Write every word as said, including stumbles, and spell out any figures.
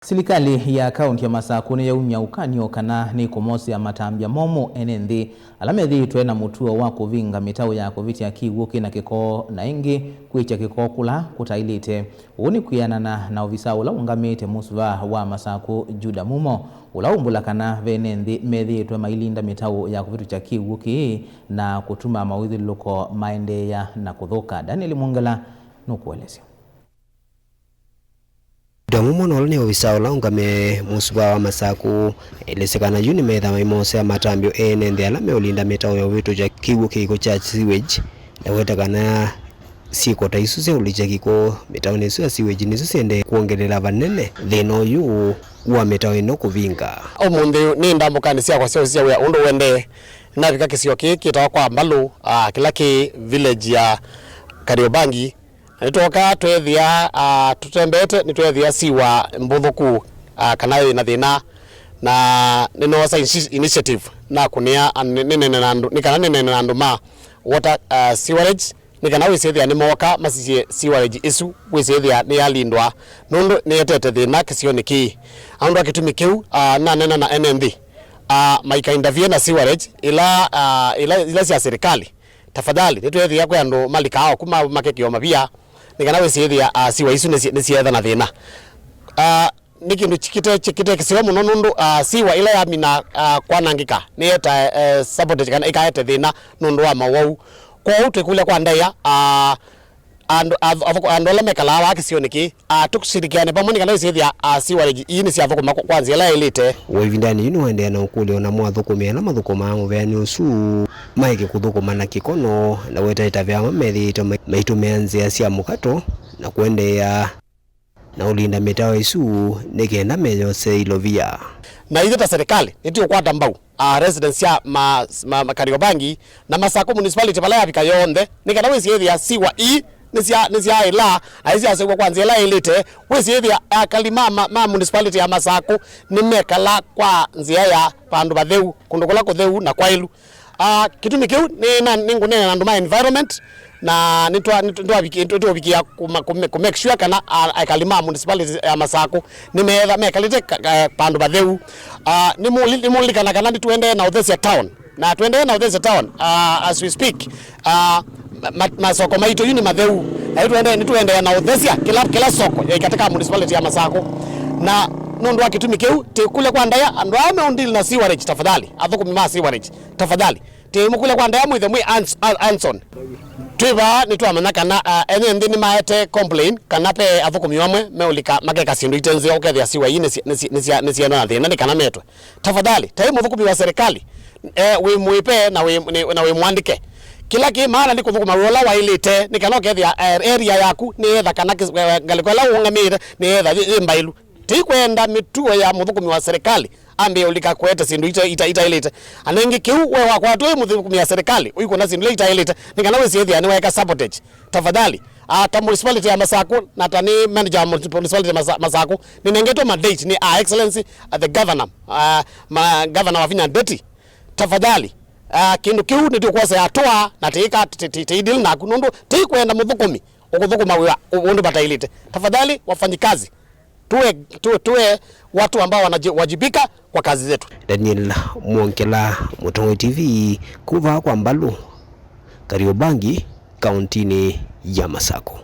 Silikalĩ ya kaunti ya Masakũ nĩyaumya ũkany'o kana nĩkũmosea matambya momũ ene nthĩ ala methĩĩtwe na mũtuo wa kũvinga mĩtaũ ya kũvĩtya kĩw'ũ kĩ na kĩko na ĩngĩ kwĩtya kĩko kũla kũtaĩlĩte. Ũu nĩ kwĩanana na ovisaa ũla ũngamĩte mũsuva wa Masakũ, Juda Mumo, ũla ũmbũla kana ve ene nthĩ methĩĩtwe mailinda mĩtaũ ya kũvĩtũkya kĩw'ũ kĩĩ na kũtuma mawĩthyũlũlũko maendeea na kũthũka. Daniel Mwongela nũkũelesya. Juda Mumo ũla nĩ ovisaa ũla ũngamĩe mũsuva wa Masakũ, elesya kana yu nĩmetha maimosea matambyo ene nthĩ ala meũlinda mĩtaũ ya ũvĩtũkya kĩw'ũ kĩko kya sewage, na weta kana syĩko ta isu sya ũlikya kĩko mĩtaũnĩ ĩsu ya sewage nĩsyo siendee kwongelela vanene thĩna ũyũ wa mĩtaũ ĩno kũvinga. Ũmũnthĩ nĩ ndambũkanĩ syakwa sya ũsisya wĩa ũndũ ũendee. Navika kĩsio kĩĩ kĩtawa Kwa Mbalũ, ah, kĩla kĩ village ya Kariobangi. Na nĩtwoka tweethĩa, ah, tũtembeete, nĩtweethĩa siwa mbũthũku, ah, kana yĩ na thĩna. Na nĩnoosa initi-, initiative nakũnĩa, ah, nĩ-, nĩneene na andũ, nĩ kana nĩneene na andũ ma water, ah, sewerage, nĩ kana wĩsĩthĩa nĩmooka masisye sewerage ĩsu wĩsĩthĩa nĩyalindwa, nũndũ nĩetete thĩna kĩsionĩ kĩĩ. Na nũndũ wa kĩtumi kĩu, ah, naneena na ene nthĩ, ah, maika interfere na sewerage ila, ah, ila, ila sya silikalĩ. Tafadhali, nĩtweethĩa kwĩ andũ malikaa oku ma-, makekĩwa mavia, nĩ kana wĩsĩthĩa, ah, siwa isu nĩsye-, nĩsyeetha na thĩna. Ah, nĩ kĩndũ kĩ-, kĩte, kĩte kĩseo mũno nũndũ, ah, siwa ĩla yamina, ah, kwanangĩka nĩyeta, eh, sabotage kana ĩkaete thĩna nũndũ wa mowau. Kwoou twĩkũlya kwa ndaĩa, ah, andũ, ath-, athũkũ-, andũ ala mekalaa vaa kĩsionĩ kĩĩ, ah, tũshirikiane vamwe nĩ kana ĩsĩthĩa, ah, sewerage ii nĩsyathũkũma kwa, kwa nzĩa ĩla yaĩlĩte. Ũivindanĩ yu nĩwaendeea na ũkũlyo namo athũkũmi ala mathũkũmaa mũvĩanĩ ũsu maeke kũthũkũma na kĩkono, na weta ĩtavya amwe methĩĩtwe mai-, maitũmĩa nzĩa sya mũkato na kũendeea na ũlinda mĩtaũ ĩsu nĩ kenda meyose ilovia. Na ithyĩ ta serikali, nĩtũũkwata mbau, ah, residents sya ma, ma, ma Kariobangi na Masakũ Municipality vala yavika yonthe, nĩ kana wĩsĩthĩa siwa ii nĩsya, nĩsyaĩla, na nĩsyaseũvw'a kwa nzĩa ĩla ĩlĩte, wĩsĩthĩa akali ma, ma, ma municipality ya Masakũ nĩmekala kwa nzĩa ya vandũ vatheu, kũndũ kũla kũtheu na kwaĩlu. Ah, kĩtumi kĩu nĩ na, nĩngũneena na andũ ma environment, na nĩtwa-, nĩtwa-, nĩtwaviki-, nĩtũvikĩa kũma-, kũme-, kũ make sure kana, ah, ekali ma municipality ya Masakũ nĩmeetha mekalĩte ka-, ka-, vandũ vatheu. Ah, nĩmũli-, nĩmũlilikana kana nĩtũendee na ũthesya town, na tũendee na ũthesya town, ah, as we speak, ah, ma-, ma-, masoko maitũ yu nĩ matheu, na nĩtũendee, nĩtũendee na ũthesya kĩla, kĩla soko yĩ katĩ ka municipality ya Masakũ. Na nũndũ wa kĩtumi kĩu, tĩkũlya kwa ndaĩa andũ aa meũndili na sewerage, tafadhali, athũkũmi ma sewerage, tafadhali, tĩmũkũlya kwa ndaĩa mwĩthwe mwĩ ans-, a-, anson. Twĩ vaa nĩtwamanya kana, ah, ene nthĩ nĩmaete complain kana ve athũkũmi amwe meũlika makeka syĩndũ ite nzeo, ũkethĩa siwa ii nĩsya-, nĩsya-, nĩsya-, nĩsyaendwa na thĩna nĩ kana metwe. Tafadhali, tai mũthũkũmi wa serikali, eh, wĩ mwĩpe na wĩ, nĩ, na wĩ mwandĩke. Kĩla kĩ maana nĩ kũthũkũma wĩa ũla waĩlĩte, nĩ kana ũkethĩa, eh, area yaku nĩyetha kana kĩs-, eh, ngalĩko ĩla ũũngamĩĩte nĩyetha yĩ, yĩ mbaĩlu. Tĩikwenda mĩtuo ya mũthũkũmi wa serikali ambĩe ũlika kũete syĩndũ ita-, ita-, itaĩlĩte. Na nĩngĩ kĩu we wakwatwa wĩ mũthũkũmi ya serikali ũikũna syĩndũ ila itaĩlĩte, nĩ kana wĩsĩthĩa nĩweeka sabotage. Tafadhali, ah, ta municipality ya Masakũ, na ta nĩ manager wa municipality ya Masa-, Masakũ, nĩnengetwe mandate nĩ Her Excellency, ah, the governor, ah, ma, governor Wavinya Ndeti. Tafadhali, ah, kĩndũ kĩu nĩtũkwosea hatua na tĩika, tĩ, tĩ, tĩ deal naku, nũndũ tĩikwenda mũthũkũmi ũkũthũkũma wĩa ũ-, ũndũ vataĩlĩte. Tafadhali, wafanyikazi, tuwe, tuwe, tuwe watu ambao wanawajibika kwa kazi zetu. Daniel Mwongela, Mũtongoi T V, kuma kwa Mbalũ, Kariobangi, kauntinĩ ya Masakũ.